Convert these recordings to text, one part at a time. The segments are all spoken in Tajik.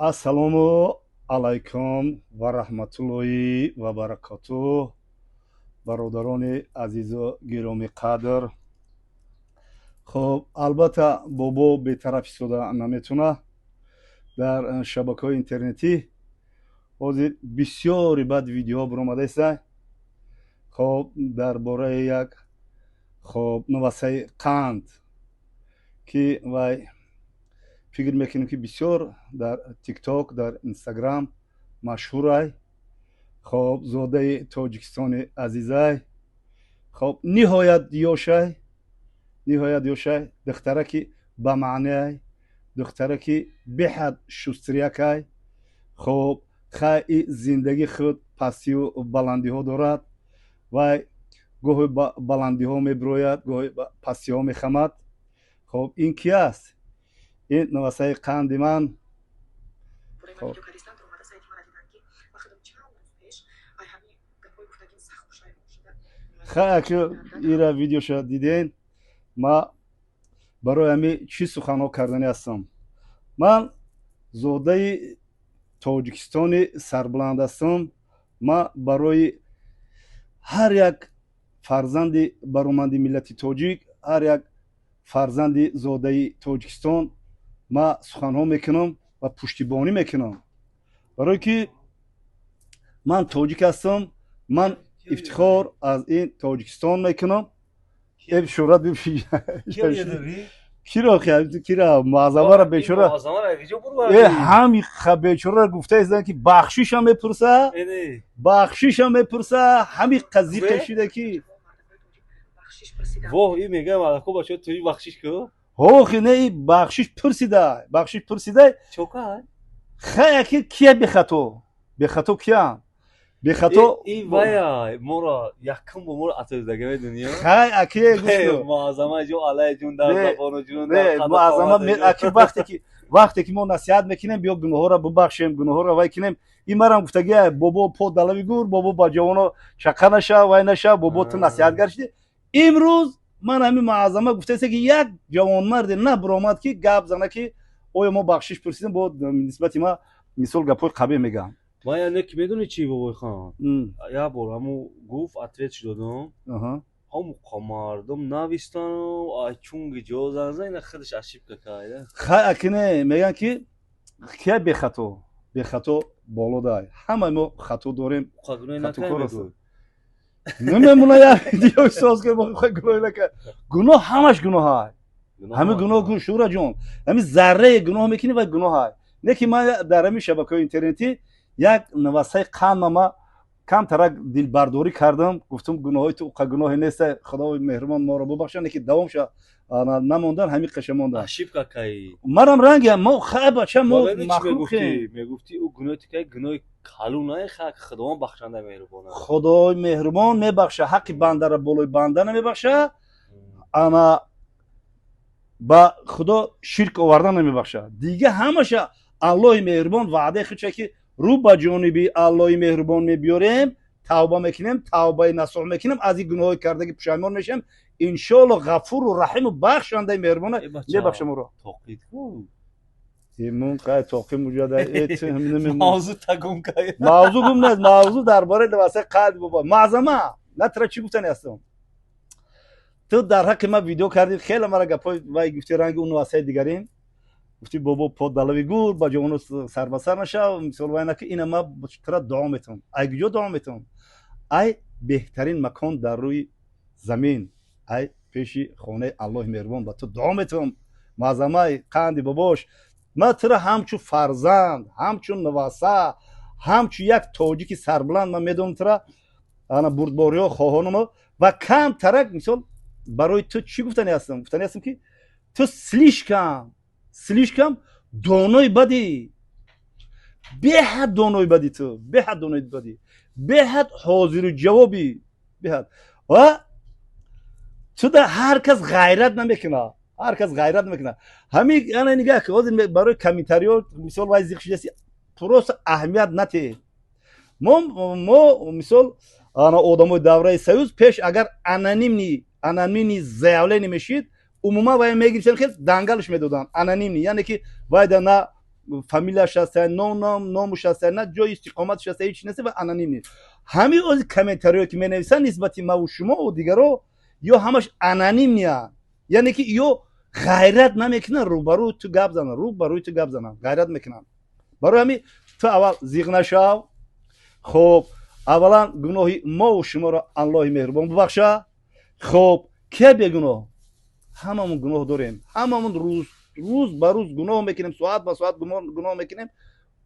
Ассалому алайкум ва раҳматуллоҳи ва баракотуҳ, бародарони азизу гиромиқадр. Хуб, албатта, бобо бетараф истода наметавона. Дар шабакаҳои интернетӣ ҳозир бисёри бад видеоҳо баромадаиста. Хоб, дар бораи як, хоб, навасаи қанд, ки вай фикр мекунем, ки бисёр дар Тикток, дар Инстаграм машҳурай. Хоб, зодаи Тоҷикистони азизай. Хоб, ниҳоят ёшай, ниҳоят ёшай, духтараки ба маънеай, духтараки беҳад шустрякай. Хоб, хай, зиндагӣ худ пастию баландиҳо дорад. Вай гоҳе ба баландиҳо мебирояд, гоҳе ба пастиҳо мехамад. Хоб, ин ки аст? Ин навасаи қанди ман. Бораи Хоб. Видео кардистан, омада сайти мара дидан, ки ма худам чанд рӯз пеш ай ҳами гапҳои гуфтагин сахт пушаймон шуда. Хай, аки ира видеоша диден, ма барои ҳами чӣ суханҳо карданӣ ҳастам. Ман зодаи Тоҷикистони сарбуланд ҳастам. Ман барои ҳар як фарзанди бароманди миллати тоҷик, ҳар як фарзанди зодаи Тоҷикистон ман суханҳо мекунам ва пуштибонӣ мекунам, барое ки ман тоҷик ҳастам. Ман ифтихор аз ин Тоҷикистон мекунам. Шӯҳрат, киро, кира, Муаззамара бечора. Э, ҳами бечора гуфта истанд, ки бахшишам мепурса, бахшишам мепурса. Ҳами қазиқе шида, ки Бахшиш пурсидам. Воҳ, и мегӯям, алако бачо, туи бахшиш ку. Охи, не, и бахшиш пурсида, бахшиш пурсида. Чока. Хая, ки кия бехато? Бехато киян? Бехато. И вая моро якум бо моро атоздага, медуни? Хай, аки, гӯш кун. Муаззама ҷо алай ҷун дар Не, забону ҷун. Не, Муаззама, аки, вақте ки мо насиҳат мекунем, биё гуноҳҳоро бубахшем, гуноҳҳоро вай кунем. Ин марам гуфтаги: бобо, по далави гур, бобо, ба ҷавоно чақа наша, вай наша, бобо, ту насиҳатгар шуди. Имрӯз ман ҳамин Муаззама гуфтаеста, ки як ҷавонмарде набуромад, ки гап зана, ки оё мо бахшиш пурсидем. Бо нисбати ма, мисол, гапҳои қабеҳ мегӯям. Ман я не, ки медони чи, бобойхон, як бор ҳаму гуфт, ответ додам. Ҳаму мардум навистану ай чунги ҷо занза, ина худаш ошибка карда. Хай, акине мегӯянд, ки кия бехато? Бехато боло дай. Ҳамаи мо хато дорем. Гуноҳ Хатокор накард. ҳастем. Намемона як видео соз ки гуноҳ накард. Гуноҳ ҳамаш гуноҳай, ҳами гуноҳ кун, Шура ҷон, ҳами заррае гуноҳ мекунӣ, вай гуноҳай. Не ки ман дар ҳами шабакаҳои интернетӣ як навасаи қандама камтарак дилбардорӣ кардам, гуфтам: гуноҳои ту уқа гуноҳе неста, Худои меҳрубон моро бубахша. Не ки давом ша намондан, ҳами қаша мондан. Ошибка каи. Манам ранги мо, хай, бача, мо махлуқем. Мегуфти, ӯ гуноҳи ту каи, гуноҳи калун най, хак Худованд бахшанда меҳрубона. Худои меҳрубон мебахша, ҳаққи бандара болои банда намебахша, ана ба Худо ширк овардан намебахша. Дига ҳамаша Аллоҳи меҳрубон ваъдаи худша, ки рӯ ба ҷониби Аллоҳи меҳрубон мебиёрем, тавба мекунем, тавбаи насӯҳ мекунем, аз ин гуноҳҳои кардагӣ пушаймон мешавем, иншоалло Ғафуру Раҳиму бахшандаи меҳрубона Э, бача, мебахша моро. Тоқид ку. Имун қай тоқи муҷада. Мавзӯ тагум кай. Мавзӯ гум нест, мавзӯ дар бораи васаи қалби бобо Муаззама. На, тра чӣ гуфтани ҳастам? Ту дар ҳаққи ман видео кардӣ, хеле мара гапҳои вай гуфти, ранги он васаи дигарин гуфти: бобо, по далави гур, ба ҷавоно сарбасар нашав, мисол, вай наки. Ина ма тра дуо метавам. Ай куҷо дуо метавам? Ай беҳтарин макон дар рӯи замин, ай пеши хонаи Аллоҳи меҳрубон ба ту дуо метавам. Муаззамаи қанди бобош, ман тура ҳамчун фарзанд, ҳамчун наваса, ҳамчун як тоҷики сарбуланд ман медонам тура. Ана бурдбориҳо хоҳонумо ва камтарак, мисол, барои ту чӣ гуфтани ҳастам? Гуфтани ҳастам, ки ту слишком, слишком донои бадӣ, беҳад донои бадӣ, ту беҳад донои бадӣ, беҳад ҳозиру ҷавобӣ, беҳад. Ва ту да ҳар кас ғайрат намекунад, ҳар кас ғайрат намекунад. Ҳами ана нигаҳ ки ҳозир барои комментариҳо, мисол, вай зиқ шидаси, просто аҳамият натеҳ. Мо, мисол, ана одамои давраи союз пеш агар анонимный заявление мешид, умуман вай мегирифтан, хел дангалш медоданд. Анонимный, яъне ки вайда на фамилияш ҳаста, номуш ҳаста, на ҷои истиқоматаш ҳаста, ҳеч нест ва аноним нест. Ҳамин ози комментариҳое ки менависанд нисбати маву шумову дигаро, ё ҳамаш анонимниянд, яъне ки ё ғайрат намекунанд рӯбарӯи ту гап зананд, рӯбарӯи ту гап зананд ғайрат мекунанд. Барои ҳамин ту аввал зиқ нашав. Хоб, аввалан гуноҳи мову шуморо Аллоҳи меҳрубон бубахша. Хоб, кия бегуноҳ? Ҳамамон гуноҳ дорем, ҳамамон рӯз рӯз ба рӯз гуноҳ мекунем, соат ба соат гуноҳ мекунем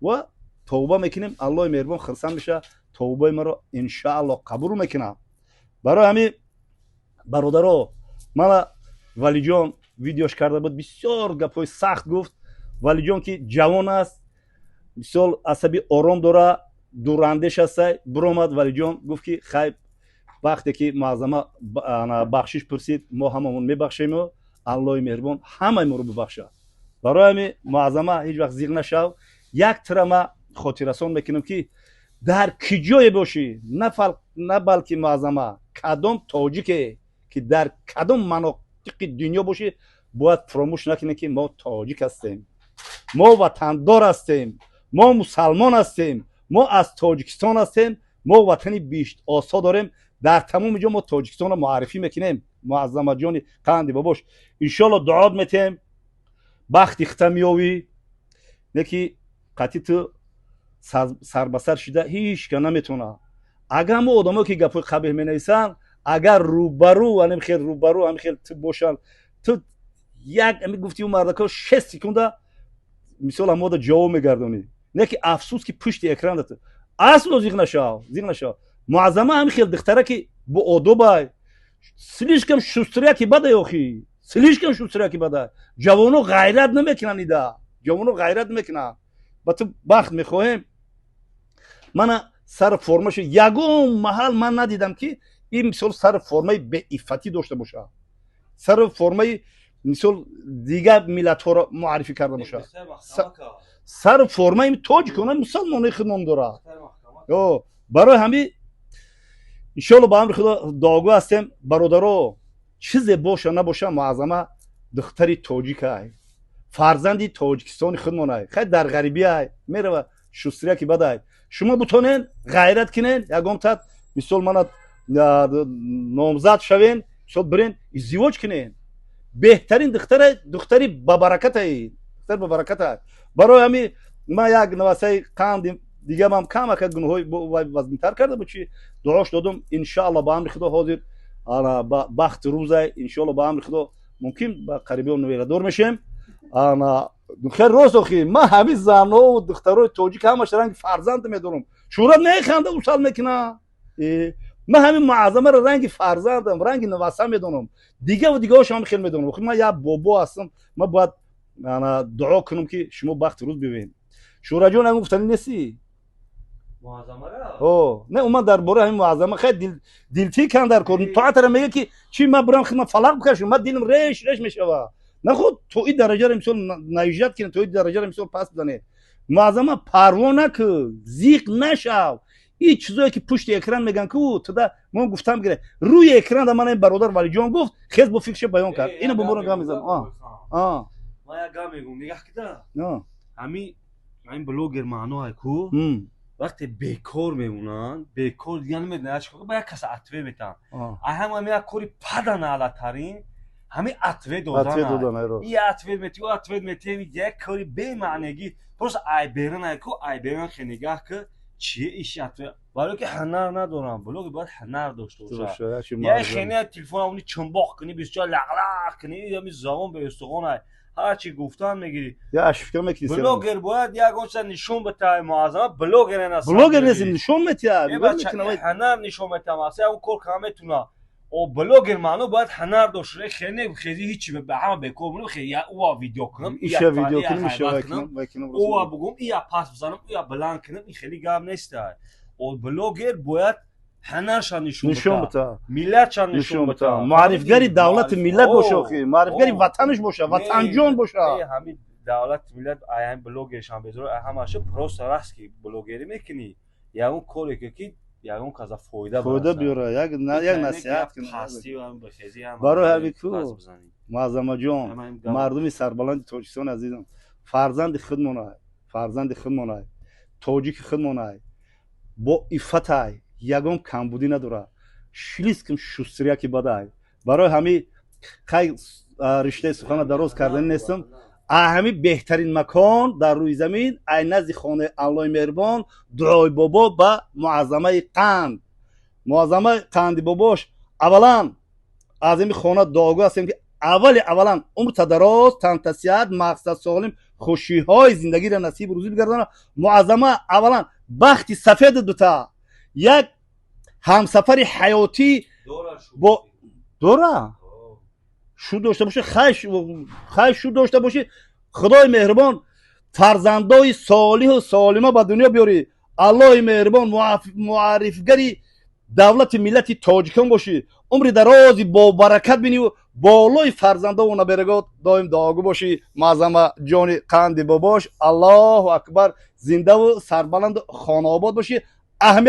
ва тавба мекунем. Аллоҳи меҳрубон хирсанд меша, тавбаи маро иншааллоҳ қабул мекунам. Барои ҳамин, бародаро, мана Валиҷон видеош карда буд, бисёр гапҳои сахт гуфт. Валиҷон ки ҷавон аст, бисёр асаби ором дора, дурандеш ҳастай. Биромад Валиҷон, гуфт ки хай, вақте ки Муаззама бахшиш пурсид, мо ҳамамон мебахшему Аллоҳи меҳрубон ҳамаи моро бибахшад. Барои ҳамин, Муаззама, ҳеҷ вақт зиқ нашав. Як тира ма хотиррасон мекунам, ки дар ки ҷое бошӣ, на балки Муаззама, кадом тоҷике ки дар кадом манотиқи дунё бошӣ, бояд фуромӯш накунем, ки мо тоҷик ҳастем, мо ватандор ҳастем, мо мусалмон ҳастем, мо аз Тоҷикистон ҳастем, мо ватани биҳиштосо дорем. Дар тамоми ҷо мо Тоҷикистонро муаррифӣ мекунем. Муаззамаҷони қанди бобош, иншоалло дуот метем, бахти хита меёвӣ. Не ки қатъи ту сарбасар шида ҳеҷ ка наметавона. Агар мо одамое ки гапҳои қабеҳ менависанд, агар рӯбарӯ ҳамин хел, рӯбарӯ ҳамин хел ту бошанд, ту як ами гуфти ӯ мардако 6 секунда мисол ҳамода ҷавоб мегардонӣ. Не ки афсӯс, ки пушти экран ту асло зиқ нашав, зиқ нашав. Муаззама ҳамин хел духтара ки бо одобай, слишком шустряки бадай, охи, слишком шустряки бадай. Ҷавоно ғайрат намекунанд, ида ҷавоно ғайрат намекунанд. Ба ту бахт мехоҳем. Мана сари формашо ягон маҳал ман надидам, ки ин мисол сари формаи беиффатӣ дошта бошад, сари формаи мисол дигар миллатҳоро муаррифӣ карда бошад. Сари формаи тоҷикона, мусалмонои худмон дорад. Барои ҳамин, иншоалло, ба амри Худо дуогӯ ҳастем. Бародаро, чизе боша набоша, Муаззама духтари тоҷикай, фарзанди Тоҷикистони худмонай. Хай, дар ғарибиай мерава, шустрияки бадай. Шумо бутонен ғайрат кинен, ягон тат мисол мана номзад шавен, мисол бирен издивоҷ кинен. Беҳтарин духтара, духтари бабаракатай, духтари бабаракатай. Барои ҳамин ман як навасаи қанди дигамам камака гуноҳҳои вазнинтар карда буд, чи дуош додум. Иншаалло, ба амри Худо, ҳозир ба бахти рӯзай, иншоалло, ба амри Худо, мумкин ба қарибиён нуверадор мешем. Хел рост, охи, ман ҳамин занҳову духтарои тоҷик ҳамаш ранги фарзанд медорам. Шӯрат механда, усал мекуна. Ман ҳамин Муаззамаро ранги фарзандам, ранги наваса медонам, дигаву дигаҳошам хел медонам. Охи, ман як бобо ҳастам, ман бояд дуо кунам, ки шумо бахти рӯз бибинед. Шӯраҷон, ягон гуфтанӣ нестӣ? Не, уман дар бораи ҳамин Муаззама. Хай, дилтӣ кан дар кор тоатара мега, ки чи ман бирам хидмат фалақ бикашам, ман дилам реш реш мешава. Наход то и дараҷаро мисол наижат кунед, то и дараҷаро мисол пас бизанед. Муаззама, парво накӯ, зиқ нашав. И чизое ки пушти экран меган ку туда мо гуфтам гире, рӯи экран да мана бародар Валиҷон гуфт, хез бо фикрша баён кард. Ина боборо гап мезанам. Ман як гап мегӯм, нигаҳ кида. Ҳамин блогер маъноай ку вақте бекор мемонанд, бекор дига намедонад чӣ кор, ба як кас ответ метаҳанд. А ҳама як кори паданаалатарин ҳамин ответ додан. И ответ мети, ответ мети, як кори бемаънегӣ, просто айберан ку, айберан. Хе, нигаҳ ки чие иши ответ, барое ки ҳунар надорам. Блогер бояд ҳунар дошта бошад. Я хене телефон чумбоқ кунӣ, бисёр лақлақ кунӣ, ами забон беустухонай, ҳарчи гуфтан мегирӣ. Блогер бояд ягон чиза нишон битаҳ. Муаззама блогер нест, блогер нест, нишон метиҳад. Ҳунар нишон метиҳам, аса ягон кор кара метуна. О, блогер маъно бояд ҳунар дошта. Хене хези ҳичи ба ҳама бекор монем, хе я уа видео кунам, иша видео кунам, иша кунам, уа бугум, ия пас бизанам, уя баланд кунам, ин хеле гап неста. О, блогер бояд ҳунарша нишон бита, миллатша нишон бита. Муаррифгари давлати миллат боша, охи, муаррифгари ватанаш боша, ватанҷон боша. Ҳамин давлати миллат, ай блогершам безор, ҳамаша просто раст ки блогерӣ мекунӣ, ягон коре ки ягон каза фоида фоида биёра, як насиҳат. Барои ҳамин ку, Муаззамаҷон, мардуми сарбаланди Тоҷикистони азизам, фарзанди худмона. Фарзанди худмонай, тоҷики худмонай, бо иффатай, ягон камбудӣ надора, слишком шустряк и бадай. Барои ҳами хай риштаи сухана дароз кардани нестам. Ҳами беҳтарин макон дар рӯи замин, ай назди хонаи Аллои меҳрубон, дуои бобо ба Муаззамаи қанд, Муаззамаи қанди бобош. Аввалан, аз ими хона дуогӯ ҳастем, ки аввали аввалан умрта дароз, тантасиҳат, мақсад солим, хушиҳои зиндагиро насиб рӯзӣ бигардона. Муаззама, аввалан, бахти сафеду дута як ҳамсафари ҳаётӣ бо дора шу дошта бошӣ, хай шу дошта бошӣ. Худои меҳрубон фарзандои солиҳу солима ба дунё биёрӣ. Аллоҳи меҳрубон муаррифгари давлати миллати тоҷикон бошӣ, умри дарози бобаракат биниву болои фарзандову наберагот доим дуогӯ бошӣ. Муаззама ҷони қанди бобош, Аллоҳу акбар, зиндаву сарбаланду хонаобод бошӣ. Аҳамият.